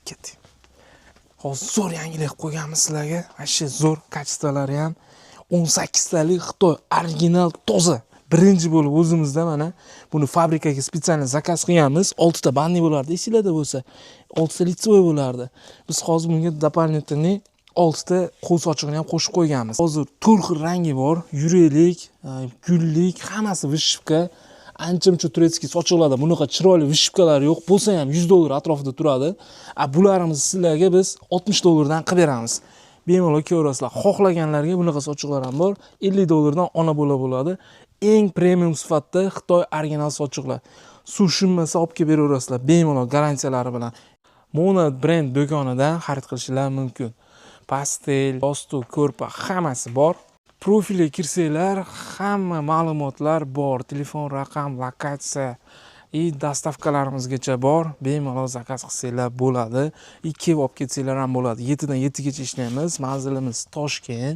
Ketdik. Hozir zo'r yangilik qilib qo'yganmiz sizlarga. Вообще zo'r, качество lari ham 18 talik Xitoy original, toza. Birinchi bo'lib o'zimizda. Mana buni fabrikaga специально заказ qilganmiz. 6 ta банный bo'lardi, esinglarda bo'lsa. 6 ta лицевой bo'lardi. Biz hozir bunga дополнительный 6 ta qo'l sochig'ini ham qo'shib qo'yganmiz. Hozir to'rt xil rangi bor: yuraklik, gullik, hammasi вышивка. Ancha muncha турецкий sochiqlarda bunaqa chiroyli вышивка lar yo'q, bo'lsa ham 100 dollar atrofida turadi. A bularimizni sizlarga biz 60 dollardan qilib beramiz. Bemalol kelaverasizlar. Xohlaganlarga bunaqa sochiqlar ham bor, 50 dollardan ona bola bo'ladi. Eng premium sifatda Xitoy original sochiqlar. Suv shimmasa, olib kelib beraverasizlar bemalol, garantiyalari bilan. Mona brend do'konidan xarid qilishinglar mumkin. Постель, yostiq, ko'rpa, hammasi bor. Profilga kirsanglar, hamma ma'lumotlar bor: telefon raqam, lokatsiya и доставка larimizgacha bor. Bemalol заказ qilsanglar bo'ladi и kelib olib ketsanglar ham bo'ladi. 7 dan 7 gacha ishlaymiz. Manzilimiz Toshkent.